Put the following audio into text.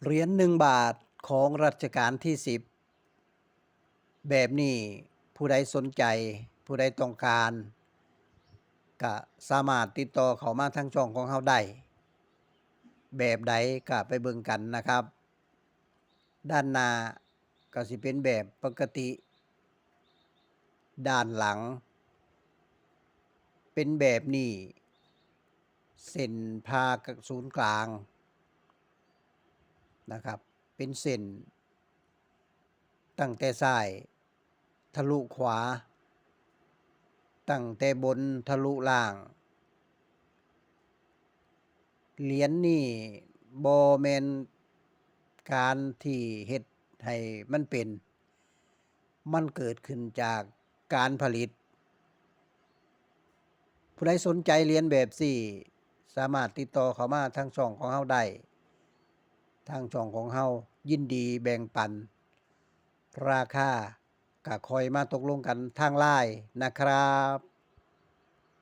ຫຼຽນໜຶ່ງບາດຂອງລັດຊະການທີສິບ ແບບນີ້ ຜູ້ໃດສົນໃຈ ຜູ້ໃດຕ້ອງການ ກະສາມາດຕິດຕໍ່ເຂົ້າມາທາງຊ່ອງຂອງເຮົາໄດ້ ແບບໃດກະໄປເບິ່ງກັນນະຄັບ. ດ້ານໜ້າກະຊິເປັນແບບປົກກະຕິ ດ້ານຫຼັງເປັນແບບນີ້ ເສັ້ນຜ່າກະສູນກາງນະຄັບ ເປັນເສັ້ນຕັ້ງແຕ່ຊ້າຍທະລຸຂວາ ຕັ້ງແຕ່ບົນທະລຸລ່າງ. ຫຼຽນນີ້ບໍ່ແມ່ນການທີ່ເຮັດໃຫ້ມັນເປັນ ມັນເກີດຂຶ້ນຈາກການຜະລິດ. ຜູ້ໃດສົນໃຈຫຼຽນແບບນີ້ ສາມາດຕິດຕໍ່ເຂົ້າມາທາງຊ່ອງຂອງເຮົາໄດ້. ທາງຊ່ອງຂອງເຮົາຍິນດີແບ່ງປັນ ລາຄາກະຄ່ອຍມາຕົກລົງກັນທາງ LINE ນະຄັບ.